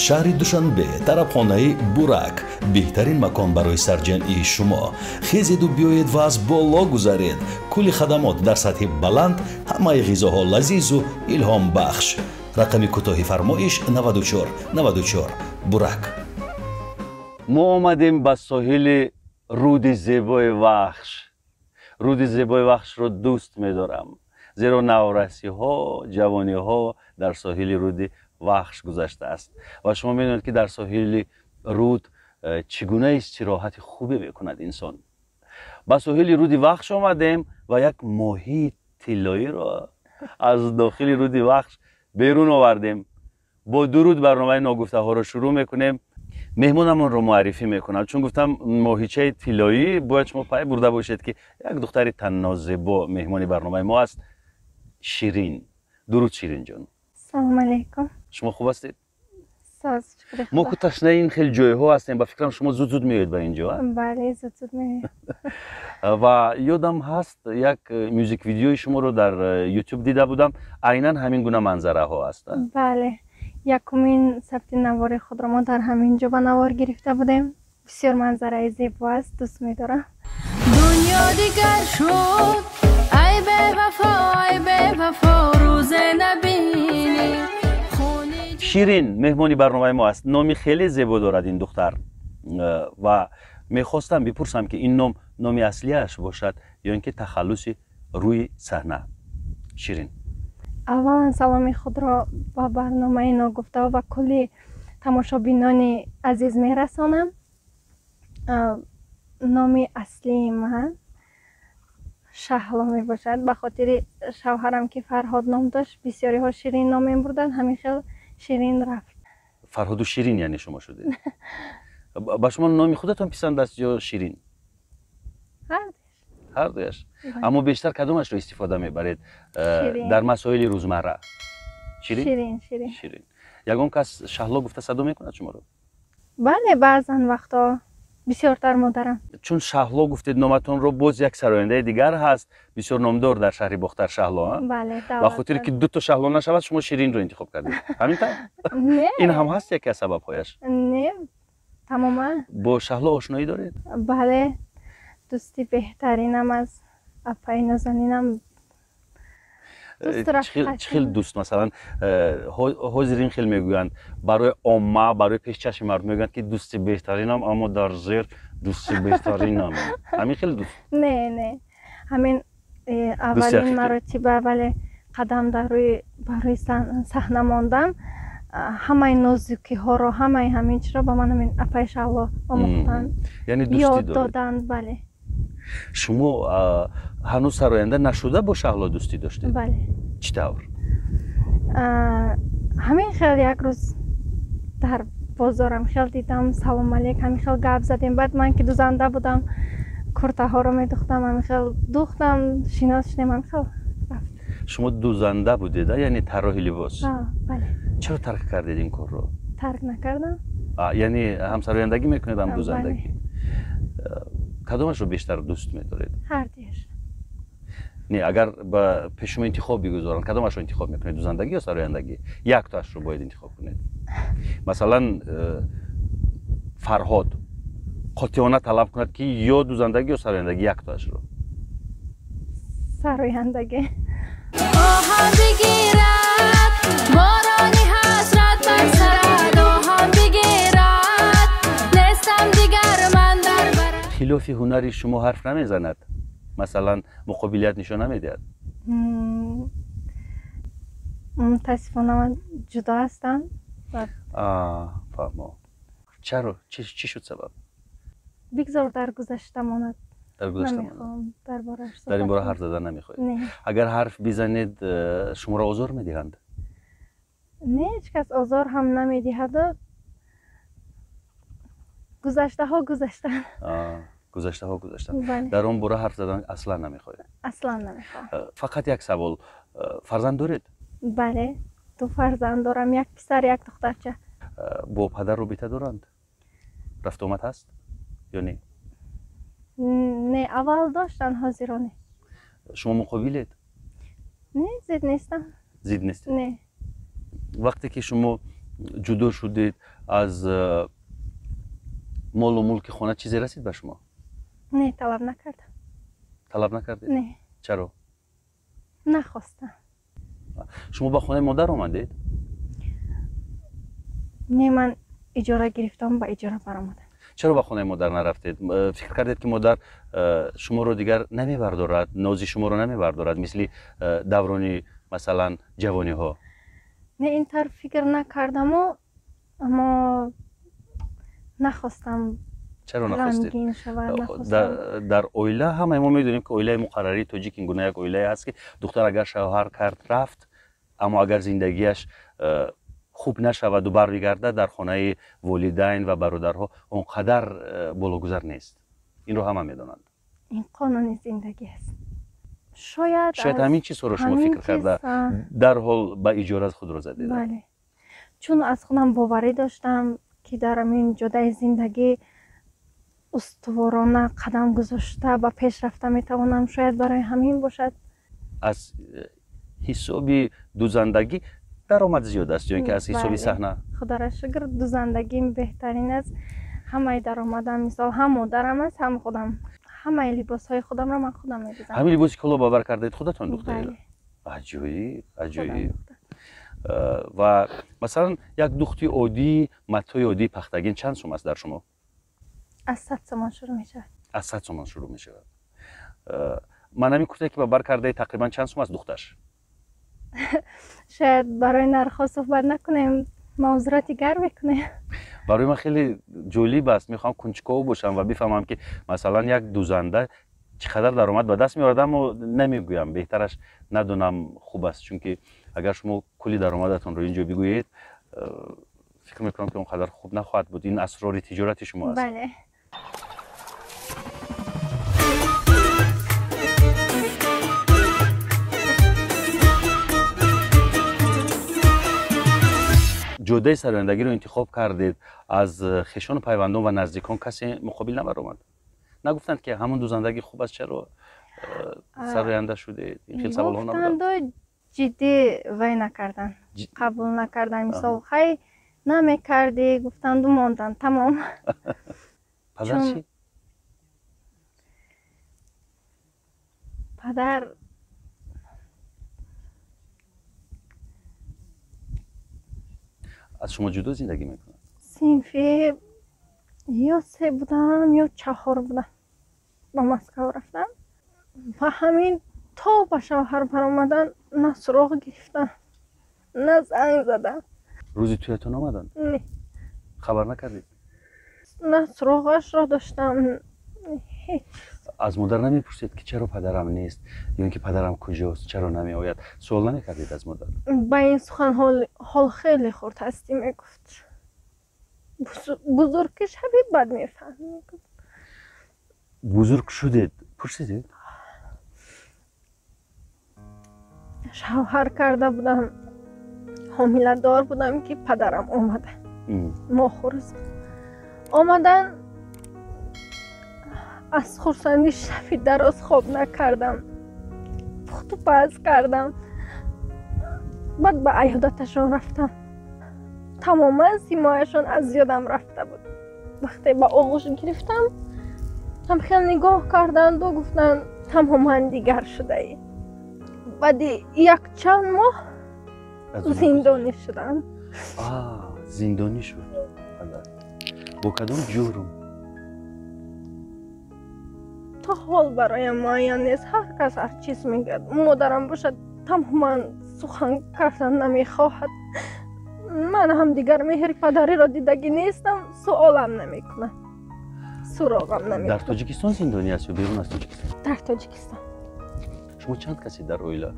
Шаҳри Душанбе, тарабхонаи «Бурак» беҳтарин макон барои сарҷамъии шумо. Хезеду биёед ва аз боло гузаред. Кулли хадамот дар сатҳи баланд, ҳамаи ғизоҳо лазизу илҳомбахш. Рақами кӯтоҳи фармоиш 94 94. «Бурак». Мо омадем ба соҳили руди зебои Вахш. Руди зебои Вахшро дӯст медорам, зеро наврасиҳо, ҷавониҳо дар соҳили руди Вахш гузаштааст ва шумо медонед, ки дар соҳили руд чӣ гуна истироҳати хубе мекунад инсон. Ба соҳили руди Вахш омадем ва як моҳии тиллоиро аз дохили руди Вахш берун овардем. Бо дуруд барномаи «Ногуфтаҳоро» шурӯъ мекунем. Меҳмонамонро муаррифӣ мекунам. Чун гуфтам моҳичаи тиллоӣ, бояд шумо пай бурда бошед, ки як духтари таннозебо меҳмони барномаи мо аст, Ширин. Дуруд, Ширинҷон. Салом алейкум. Шумо хуб ҳастед? Соз, шукри. Мо ку ташнаи ин хел ҷойҳо ҳастем. Ба фикрам, шумо зуд зуд меоед ба ин ҷо? Бале, зуд зуд меоем. Ва ёдам ҳаст, як мюзик видеои шуморо дар Ютуб дида будам, айнан ҳамин гуна манзараҳо аст. Бале, якумин сабти навори худро мо дар ҳамин ҷо ба навор гирифта будем. Бисёр манзараи зебо аст, дӯст медорам. Дунё дигар шуд, ай бевафо, ай бевафо, рӯзе набинӣ. Ширин меҳмони барномаи мо аст. Номи хеле зебо дорад ин духтар ва мехостам бипурсам, ки ин ном номи аслиаш бошад ё ин ки тахаллуси рӯи саҳна, Ширин? Аввалан, саломи худро ба барномаи «Ногуфтаҳо» ва кулли тамошобинони азиз мерасонам. Номи аслии ман Шаҳло мебошад. Ба хотири шавҳарам, ки Фарҳод ном дошт, бисёриҳо Ширин ном мебурданд, ҳамин хел Ширин рафт. Фарҳоду Ширин, яъне шумо шудед. Ба шумо номи худатон писанд аст ё Ширин? Ҳардуяш. Аммо бештар кадомашро истифода мебаред дар масоили рӯзмарра? Ширин, Ширин. Ширин. Ягон кас Шаҳло гуфта садо мекунад шуморо? Бале, баъзан вақтҳо, бисёртар модарам. Чун Шаҳло гуфтед номатонро, боз як сарояндаи дигар ҳаст, бисёр номдор дар шаҳри Бохтар, Шаҳло. Бале. Ба хотире ки дуто Шаҳло нашавад, шумо Ширинро интихоб кардед, ҳамин тавр? Не. Ин ҳам ҳаст яке аз сабабҳояш? Не, тамоман. Бо Шаҳло ошноӣ доред? Бале, дӯсти беҳтаринам аз апаи нозанинам. Чӣ хел дӯст? Масалан, ҳозир ин хел мегӯянд барои омма, барои пешчашми мардум мегӯянд, ки дӯсти беҳтаринам, аммо дар зер дӯсти беҳтаринам. Ҳамин хел дӯст? Не, не, ҳамин аввалин маротиба, вале қадам дар рӯи барои саҳна мондам, ҳамаи нозукиҳоро, ҳамаи ҳамин чиро ба ман ҳамин апаи Шаҳло омӯхтанд. Яъне ёд доданд, бале. Шумо ҳанӯз сароянда нашуда бо Шаҳло дӯстӣ доштед? Бале. Чӣ тавр? Ҳамин хел як рӯз дар бозорам хел дидам, салом алейк, ҳамин хел гап задем. Баъд ман ки дузанда будам, куртаҳоро медухтам, ҳамин хел духтам, шинос шудем, ҳамин хел рафт. Шумо дузанда будед, яъне тарроҳи либос? Бале. Чаро тарк кардед ин корро? Тарк накардам. Яъне ҳам сарояндагӣ мекунед, ҳам дузандагӣ? Кадомашро бештар дӯст медоред? Ҳардуяш. Не, агар ба пеши шумо интихоб бигузоранд, кадомашро интихоб мекунед, дузандагӣ ё сарояндагӣ? Яктоашро бояд интихоб кунед. Масалан, Фарҳод қотеона талаб кунад, ки ё дузандагӣ, ё сарояндагӣ, яктоашро. Сарояндагӣ. Оҳам бигирад борони ҳасрат бар сарат, оҳам бигирад, нестам дигар ман дар барат. Хилофи ҳунари шумо ҳарф намезанад, масалан, муқобилият нишон намедиҳад? Мутаассифона, ман ҷудо ҳастам. Фаҳмо. Чаро? Чӣ шуд сабаб? Бигзор дар гузашта монад. Дар гузашта монад. Намехоҳам дар борааш. Дар ин бора ҳарф задан намехоҳед? Не. Агар ҳарф бизанед, шуморо озор медиҳанд? Не, ҳеҷ кас озор ҳам намедиҳаду гузаштаҳо гузаштанд. Гузаштаҳо гузаштанд. Бале. Дар он бора ҳарф задан аслан намехоҳед? Аслан намехоҳам. Фақат як савол: фарзанд доред? Бале, ду фарзанд дорам, як писар, як духтарча. Бо падар робита доранд, рафтуомад ҳаст ё не? Не, аввал доштанд, ҳозиро не. Шумо муқобилед? Не, зид нестам. Зид нестед? Не. Вақте ки шумо ҷудо шудед, аз молу мулки хона чизе расид ба шумо? Не, талаб накардам. Талаб накардед? Не. Чаро? Нахостам. Шумо ба хонаи модар омадед? Не, ман иҷора гирифтам, ба иҷора баромадам. Чаро ба хонаи модар нарафтед? Фикр кардед, ки модар шуморо дигар намебардорад, нози шуморо намебардорад, мисли даврони, масалан, ҷавониҳо? Не, ин тавр фикр накардаму, аммо нахостам. Чаро нахостед? Ғамгин шавад, нахостам. Дар оила ҳамаи мо медонем, ки оилаи муқаррарии тоҷик ин гуна як оилае аст, ки духтар агар шавҳар кард, рафт, аммо агар зиндагиаш хуб нашаваду бармегардад, дар хонаи волидайн ва бародарҳо он қадар бологузар нест. Инро ҳама медонанд. Ин қонуни зиндагӣ аст. Шояд шояд ҳамин чизҳоро шумо фикр карда дарҳол ба иҷора худро задед. Бале, чун аз худам боварӣ доштам, ки дар ҳамин ҷодаи зиндагӣ устуворона қадам гузошта ба пеш рафта метавонам. Шояд барои ҳамин бошад. Аз ҳисоби дузандагӣ даромад зиёд аст ё ин ки аз ҳисоби саҳна? Худоро шукр, дузандагим беҳтарин аст. Ҳамаи даромадам, мисол, ҳам модарам аст, ҳам худам. Ҳамаи либосҳои худамро ман худам медузам. Ҳамин либосе ки ҳоло ба бар кардаед, худатон духтаед? Аҷоиб, аҷоиб. Ва масалан, як духти оддӣ, матои оддии пахтагин чанд сум аст дар шумо? Аз 100 сомон шурӯъ мешавад. Аз 100 сомон шурӯъ мешавад. Ман ҳамин куртае ки ба бар кардаед, тақрибан чанд сум аст духташ? Шояд барои нархҳо суҳбат накунем, мавзӯъро дигар мекунем. Барои ман хеле ҷолиб аст, мехоҳам кунҷков бошам ва бифаҳмам, ки масалан як дузанда чӣ қадар даромад ба даст меорад, аммо намегӯям, беҳтараш надонам хуб аст, чунки агар шумо кулли даромадатонро ин ҷо бигӯед, фикр мекунам, ки он қадар хуб нахоҳад буд. Ин асрори тиҷорати шумо аст. Бале. Ҷодаи сарояндагиро интихоб кардед, аз хешону пайвандон ва наздикон касе муқобил набаромад? Нагуфтанд, ки ҳамон дузандагӣ хуб аст, чаро сароянда шудед? Ин хел саволҳо набуданд? Гуфтанду, ҷиддӣ вай накарданд, қабул накарданд. Мисол, хай намекардӣ, гуфтанду монданд, тамом. Падар чӣ? Падар аз шумо ҷудо зиндагӣ мекунад? Синфи ё се будам, ё чаҳор будам, ба Москав рафтам ва ҳамин то ба шавҳар баромадан на суроғ гирифтам, на занг задам. Рӯзи тӯятон омаданд? Не. Хабар накардед? На суроғашро доштам, ҳеҷ. Аз модар намепурсед, ки чаро падарам нест ё ин ки падарам куҷост, чаро намеояд? Суол намекардед аз модар? Ба ин сухан ҳол хеле хурд ҳастӣ, мегуфт. Бузург ки шавӣ, бад мефаҳмӣ, мегуфт. Бузург шудед, пурсидед? Шавҳар карда будам, ҳомиладор будам, ки падарам омада. Мохурӯз омадан. Аз хурсандӣ шаби дароз хоб накардам, пухту паз кардам, баъд ба аёдаташон рафтам. Тамоман симояшон аз ёдам рафта буд. Вақте ба оғӯш гирифтам, ҳам хел нигоҳ карданду гуфтанд: тамоман дигар шудаӣ. Баъди якчанд моҳ зиндонӣ шудам. Зиндонӣ шуд? Бо кадом ҷурм? То ҳол бароям муайян нест. Ҳар кас ҳар чиз мегӯяд. Модарам бошад, тамоман сухан кардан намехоҳад. Ман ҳам дигар меҳри падариро дидагӣ нестам, суолам намекунам, суроғам намекунам. Дар Тоҷикистон зиндонӣ аст ё берун аз Тоҷикистон? Дар Тоҷикистон. Шумо чанд касе дар оила?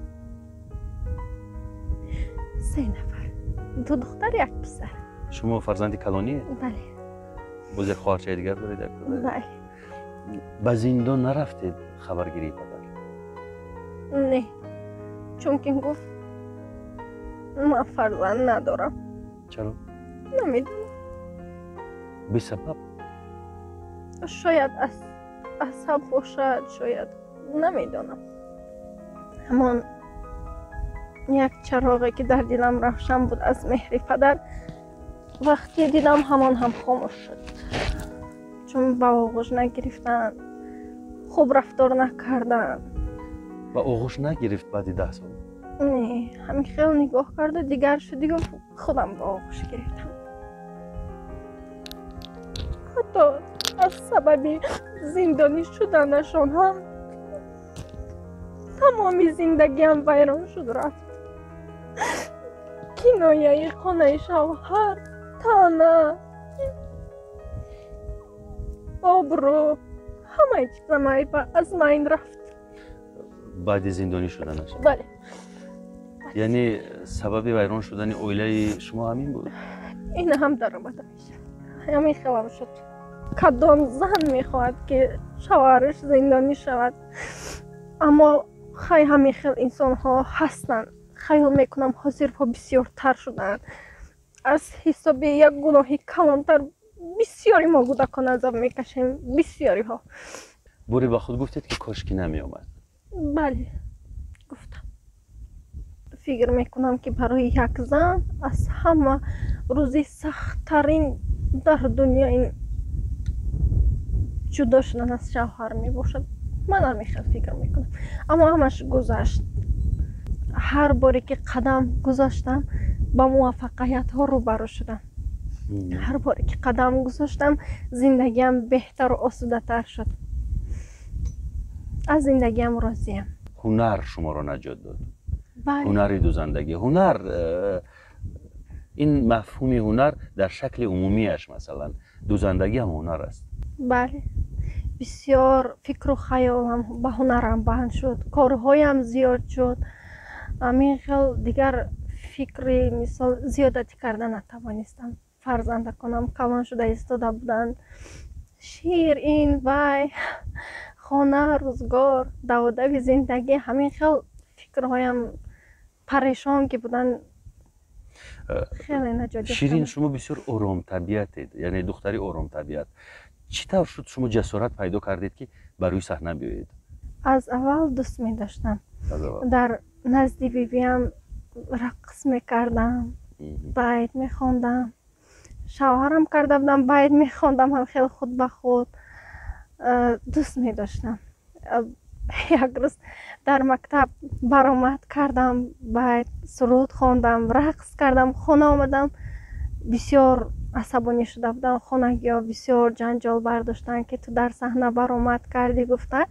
Се нафар, ду духтар, як писар. Шумо фарзанди калониед? Бале. Боз як хоҳарчаи дигар доред? Як? Бале. Ба зиндон нарафтед хабаргирии падар? Не, чунки гуфт: ман фарзанд надорам. Чаро? Намедонам. Бесабаб? Шояд асаб бошад, шояд, намедонам. Ҳамон як чароғе, ки дар дилам равшан буд аз меҳри падар, Вақте дидам, ҳамон ҳам хомӯш шуд, чун ба оғӯш нагирифтанд, хуб рафтор накарданд. Ба оғӯш нагирифт баъди 10 сол? Не, ҳамин хел нигоҳ карду дигар шуд, гуфт, худам ба оғӯш гирифтам. Ҳатто аз сабаби зиндонӣ шуданашон ҳам тамоми зиндагиам вайрон шуд, рафт. Кинояи хонаи шавҳар, таъна, обрӯ, ҳамаи чизам аз майн рафт. Баъди зиндонӣ шуданаш? Бале. Яъне сабаби вайрон шудани оилаи шумо ҳамин буд? Ин ҳам даромада мешавад. Ҳамин хелам шуд. Кадом зан мехоҳад, ки шавҳараш зиндонӣ шавад? Аммо хай, ҳамин хел инсонҳо ҳастанд. Хаёл мекунам, ҳозирҳо бисёртар шудаанд. Аз ҳисоби як гуноҳи калонтар бисёри мо кӯдакон азоб мекашем, бисёриҳо. Боре ба худ гуфтед, ки кошки намеомад? Бале, гуфтам. Фикр мекунам, ки барои як зан аз ҳама рӯзи сахттарин дар дунё ин ҷудо шудан аз шавҳар мебошад. Ман ҳамин хел фикр мекунам. Аммо ҳамаш гузашт. Ҳар боре ки қадам гузоштам, ба муваффақиятҳо рӯбарӯ шудам. Ҳар боре ки қадам гузоштам, зиндагиам беҳтару осудатар шуд. Аз зиндагиам розиям. Ҳунар шуморо наҷот дод? Ҳунари дузандагӣ. Ҳунар, ин мафҳуми ҳунар дар шакли умумиаш, масалан, дузандагӣ ҳам ҳунар аст. Бале, бисёр фикру хаёлам ба ҳунарам банд шуд, корҳоям зиёд шуд. Ҳамин хел дигар фикри, мисол, зиёдатӣ карда натавонистам. Фарзандаконам калон шуда истода буданд. Шир, ин вай, хона, рӯзгор, даводави зиндагӣ, ҳамин хел фикрҳоям парешон ки буданд, хеле наҷот. Ширин, шумо бисёр оромтабиатед, яъне духтари оромтабиат. Чӣ тавр шуд, шумо ҷасорат пайдо кардед, ки ба рӯи саҳна биёед? Аз аввал дӯст медоштам. Дар назди бибиам рақс мекардам, байт мехондам. Шавҳарам карда будам, байт мехондам, ҳам хеле худ ба худ дӯст медоштам. Як рӯз дар мактаб баромад кардам, байт, суруд хондам, рақс кардам. Хона омадам, бисёр асабонӣ шуда будам. Хонагиҳо бисёр ҷанҷол бардоштанд, ки ту дар саҳна баромад кардӣ, гуфта.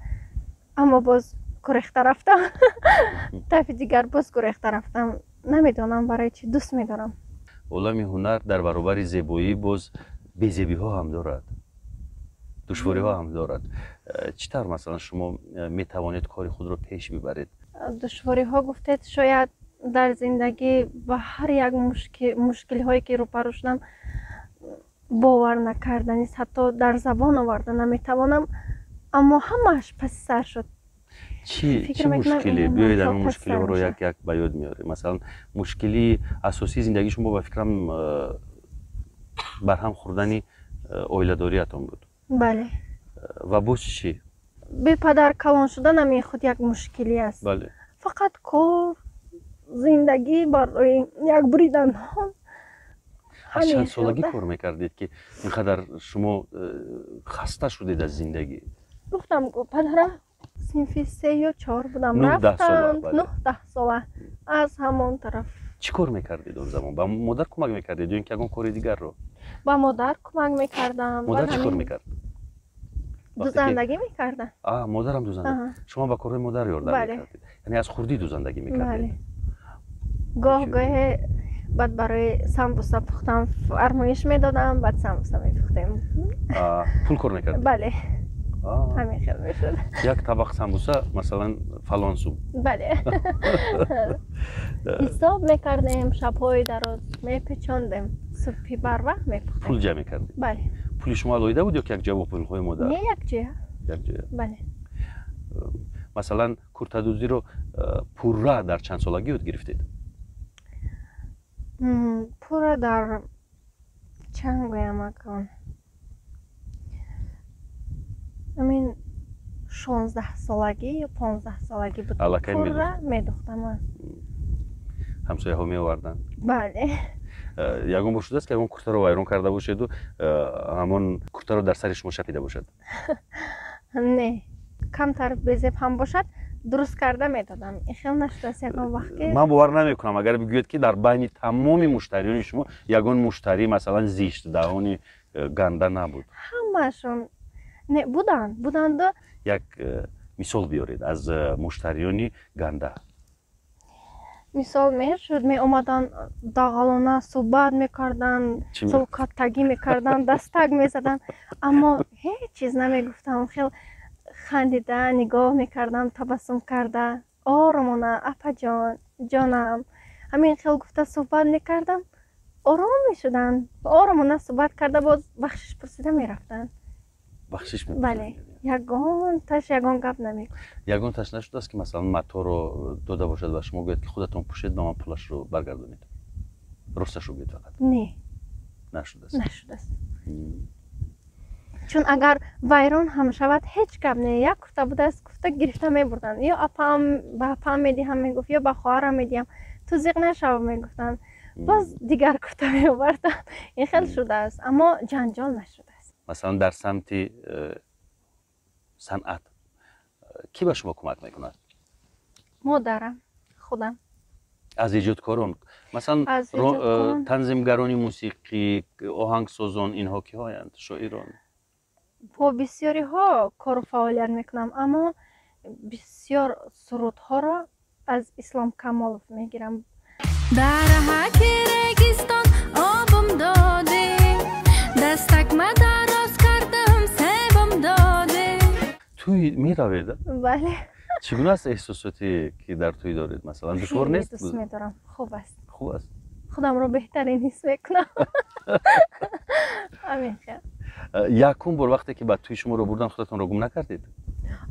Аммо боз гурехта рафтам. Дафъи дигар боз гурехта рафтам. Намедонам барои чӣ, дӯст медорам. Олами ҳунар дар баробари зебоӣ боз безебиҳо ҳам дорад, душвориҳо ҳам дорад. Чӣ тавр, масалан, шумо метавонед кори худро пеш бибаред? Душвориҳо гуфтед, шояд дар зиндагӣ ба ҳар як мушкилиҳое ки рӯбарӯ шудам, бовар накарданист, ҳатто дар забон оварда наметавонам, аммо ҳамааш паси сар шуд. Чӣ мушкиле? Биёед, ҳамин мушкилиҳоро як як ба ёд меорем. Масалан, мушкилии асосии зиндагии шумо, ба фикрам, барҳам хӯрдани оиладориятон буд. Бале. Ва боз чӣ? Бепадар калон шуданам ин худ як мушкилӣ аст. Фақат кор, зиндагӣ барои як буридан нон. Аз чанд солагӣ кор мекардед, ки ин қадар шумо хаста шудед аз зиндагӣ? Гуфтам, падарам синфи се ё чор будам, рафтанд, 9-10 сола, аз ҳамон тараф. Чӣ кор мекардед он замон? Ба модар кӯмак мекардед ё ин ки ягон кори дигарро? Ба модар кӯмак мекардам. Модар чӣ кор мекард? Дузандагӣ мекарда. Модарам дузанда. Шумо ба корҳои модар ёрдам мекардед, яъне аз хурдӣ дузандагӣ мекардед? Гоҳ гоҳе баъд барои самбуса пухтам фармоиш медодам, баъд самбуса мепухтем. Пул кор мекардед? Бале, ҳамин хел мешуд. Як табақ самбуса, масалан, фалон сум? Бале, ҳисоб мекардем, шабҳои дароз мепечондем, субҳи барвақт мепухтем. Пул ҷамъ мекардед? Бале. Пули шумо алоҳида буд ё ки якҷоя бо пулҳои модар? Не, якҷоя. Якҷоя. Бале. Масалан, куртадӯзиро пурра дар чанд солагӣ ёд гирифтед? Пурра дар чанд гӯям, акун, амин 16 солагӣ ё 15 солагӣ буд. Аллакай пурра медухтам. Ҳамсояҳо меоварданд? Бале. Ягон бор шудааст, ки ягон куртаро вайрон карда бошеду ҳамон куртаро дар сари шумо шапида бошад? Не, камтар безеб ҳам бошад, дуруст карда медодам. Ин хел нашудааст ягон вақт ки. Ман бовар намекунам, агар бигӯед, ки дар байни тамоми муштариёни шумо ягон муштарӣ, масалан, зишт даҳони ганда набуд. Ҳамаашон не, буданд, буданду. Як мисол биёред аз муштариёни ганда. Мисол мешуд, меомаданд, дағалона суҳбат мекарданд, солкаттагӣ мекарданд, дастак мезаданд, аммо ҳеҷ чиз намегуфтам. Хел хандида нигоҳ мекардам, табассум карда, оромона «апаҷон, ҷонам», ҳамин хел гуфта суҳбат мекардам, ором мешуданд. Оромона суҳбат карда, боз бахшиш пурсида мерафтанд. Бахшиш? Бале, ягонташ ягон гап намегуфт. Ягонташ нашудааст, ки, масалан, маторо дода бошад ва шумо гӯяд, ки худатон пӯшед, ба ман пулашро баргардонед? Росташро гӯед фақат. Не. Нашудааст? Нашудааст, чун агар вайрон ҳам шавад, ҳеҷ гап не, як курта будааст, гуфта гирифта мебурданд. Ё апаам, ба апаам медиҳам мегуфт, ё ба хоҳарам медиҳам, ту зиқ нашав мегуфтанд, боз дигар курта меоварданд. Ин хел шудааст, аммо ҷанҷол нашудааст. Масалан, дар самти санъат кӣ ба шумо кӯмак мекунад? Модарам, худам. Аз эҷодкорон, масалан, танзимгарони мусиқӣ, оҳангсозон, инҳо киҳоянд, шоирон? Бо бисёриҳо кору фаъолият мекунам, аммо бисёр сурудҳоро аз Ислом Камолов мегирам. Дар ҳаки регистон обум додӣ, дастакма дароз кардам, себум додӣ. Тӯй меравед? Бале. Чӣ гуна аст эҳсосоте, ки дар тӯй доред, масалан, душвор нест? Дӯст медорам, хуб аст. Хуб аст. Худамро беҳтарин ҳис мекунам, ҳамин хел. Якум бор вақте ки ба тӯи шуморо бурдан, худатонро гум накардед?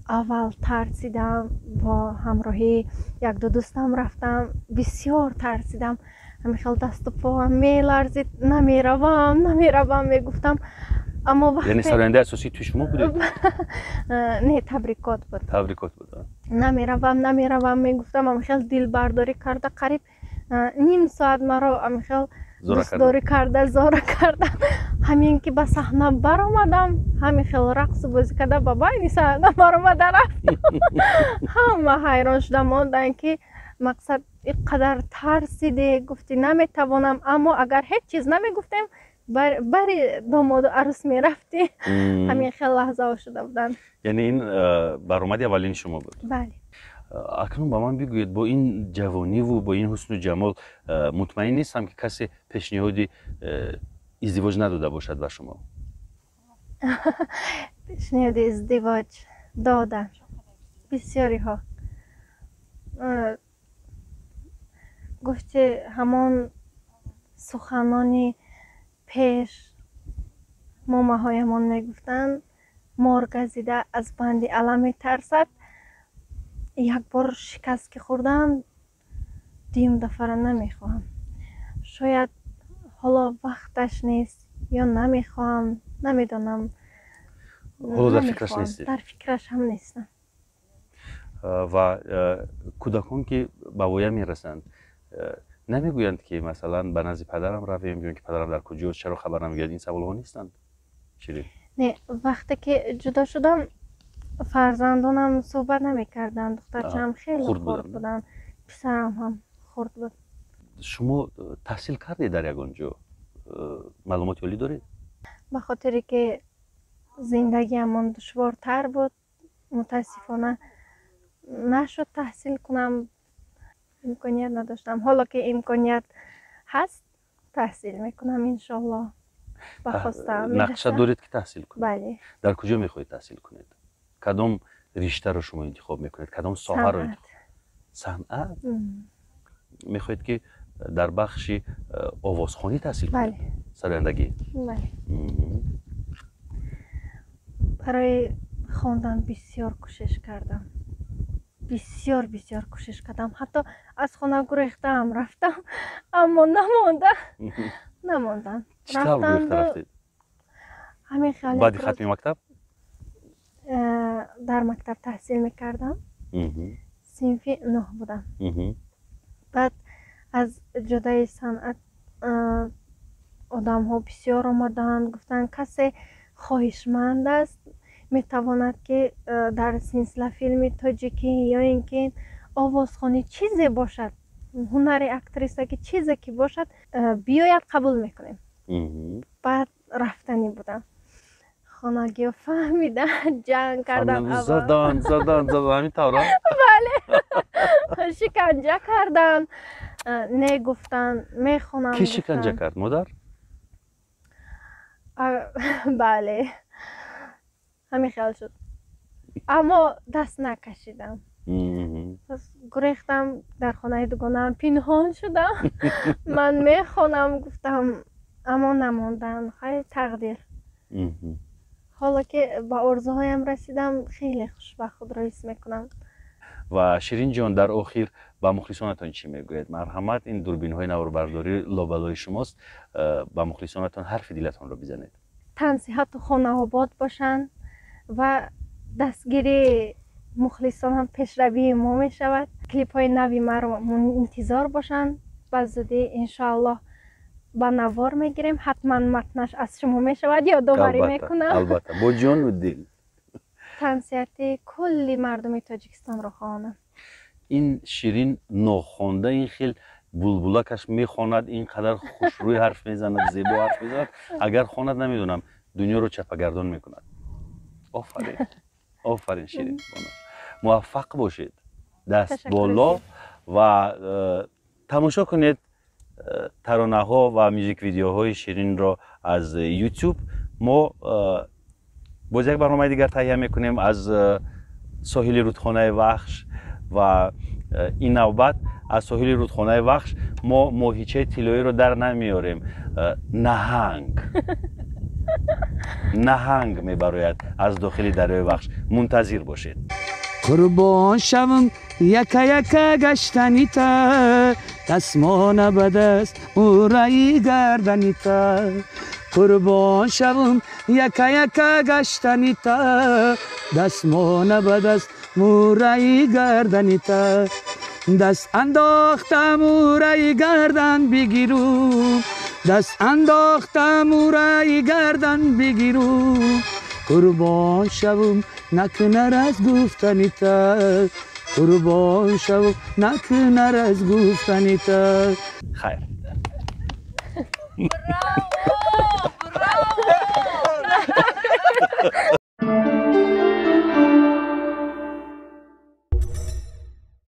Аввал тарсидам. Бо ҳамроҳии якду дӯстам рафтам, бисёр тарсидам. Ҳамин хел дасту поам меларзид, намеравам, намеравам мегуфтам, аммо яъне сарояндаи асосии тӯи шумо будед? Не, табрикот буд. Табрикот буд. Намеравам, намеравам мегуфтам, ҳамин хел дилбардорӣ карда, қариб ним соат маро ҳамин хел дӯстдорӣ карда, зора карда. Ҳамин ки ба саҳна баромадам, ҳамин хел рақсу бозӣ карда, ба байни саҳна баромада рафтам. Ҳама ҳайрон шуда монданд, ки мақсад ин қадар тарсиде, гуфтӣ наметавонам, аммо агар ҳеҷ чиз намегуфтем, бари домоду арӯс мерафтӣ. Ҳамин хел лаҳзаҳо шуда буданд. Яъне ин баромади аввалини шумо буд? Бале. Акнун ба ман бигӯед, бо ин ҷавониву бо ин ҳусну ҷамол мутмаин нестам, ки касе пешниҳоди издивоҷ надода бошад ба шумо. Пешниҳоди издивоҷ доданд бисёриҳо. Гуфти ҳамон суханони пеш момаҳоямон мегуфтанд: «Мор газида аз банди алам метарсад». Як бор шикаст ки хӯрдам, дуюм дафъара намехоҳам. Шояд ҳоло вақташ нест ё намехоҳам, намедонам. Ҳоло дар фикраш нестед? Дар фикраш ҳам нестам. Ва кӯдакон, ки ба воя мерасанд, намегӯянд, ки, масалан, ба назди падарам равем ё ки падарам дар куҷост, чаро хабар намегирад? Ин саволҳо нестанд, Ширин? Не, вақте ки ҷудо шудам, фарзандонам суҳбат намекарданд. Духтарчаам хеле хурд буданд, писарам ҳам хурд буд. Шумо таҳсил кардед дар ягон ҷо? Маълумоти олӣ доред? Ба хотире ки зиндагиамон душвортар буд, мутаассифона, нашуд таҳсил кунам, имконият надоштам. Ҳоло ки имконият ҳаст, таҳсил мекунам, иншоаллоҳ, ба хостаам. Нақша доред, ки таҳсил кунед? Бале. Дар куҷо мехоҳед таҳсил кунед? Кадом риштаро шумо интихоб мекунед, кадом соҳаро? Санъат. Мехоҳед, ки дар бахши овозхонӣ таҳсил кунед, сарояндагӣ? Бале. Барои хондан бисёр кӯшиш кардам, бисёр, бисёр кӯшиш кардам, ҳатто аз хона гурехтаам рафтам, аммо намонда, намондам. Чӣ тавр гурехта рафтед? Ҳамин хел. Баъди хатми мактаб? Дар мактаб таҳсил мекардам, синфи нӯҳ будам. Баъд аз ҷодаи санъат Одамҳо бисёр омаданд, гуфтанд, касе хоҳишманд аст, метавонад, ки дар силсила филми тоҷикӣ ё ин ки овозхонӣ, чизе бошад, ҳунари актрисагӣ, чизе ки бошад, биёяд, қабул мекунем. Баъд рафтанӣ будам, хонагиҳо фаҳмида, ҷанг кардан. Задан, задан, задан, ҳамин тавра? Бале, шиканҷа кардан. Не, гуфтан, мехонам. Ки шиканҷа кард, модар? Бале, ҳамин хел шуд, аммо даст накашидам. Гурехтам, дар хонаи дугонаам пинҳон шудам. Ман мехонам, гуфтам, аммо намондам. Хай, тақдир. Ҳоло ки ба орзуҳоям расидам, хеле хушбахт худро ҳис мекунам. Ва Ширинҷон, дар охир ба мухлисонатон чӣ мегӯед? Марҳамат, ин дурбинҳои наворбардорӣ лобалои шумост, ба мухлисонатон ҳарфи дилатонро бизанед. Тансиҳату хонаобод бошанд ва дастгирии мухлисон ҳам пешравии мо мешавад. Клипҳои нави маро интизор бошанд. Ба зудӣ, иншоаллоҳ, ба навор мегирем. Ҳатман матнаш аз шумо мешавад, ёдоварӣ мекунам. Албатта, бо ҷону дил. Тансиҳати кулли мардуми Тоҷикистонро хоҳонам. Ин Ширин нохонда, ин хел булбулакаш мехонад, ин қадар хушрӯй ҳарф мезанад, зебо ҳарф мезанад. Агар хонад, намедонам, дунёро чапагардон мекунад. Офарин, офарин, Ширин, муваффақ бошед, даст боло. Ва тамошо кунед таронаҳо ва мюзик видеоҳои Ширинро аз YouTube. Мо боз як барномаи дигар таҳия мекунем аз соҳили рудхонаи Вахш, ва ин навбат аз соҳили рудхонаи Вахш мо моҳичаи тиллоиро дар намеорем, наҳанг, наҳанг мебарояд аз дохили дарёи Вахш. Мунтазир бошед. Қурбон шавам яка яка гаштанита, дастмона ба даст, мураи гарданита. Қурбон шавам яка яка гаштанита, дастмона ба даст, мураи гарданита. Даст андохта, мураи гардан бигиру, даст андохта, мураи гардан бигиру. Қурбон шавам, накунар аз гуфтанита, қурбон шавам, накунар аз гуфтанита. Хайр. Браво, браво!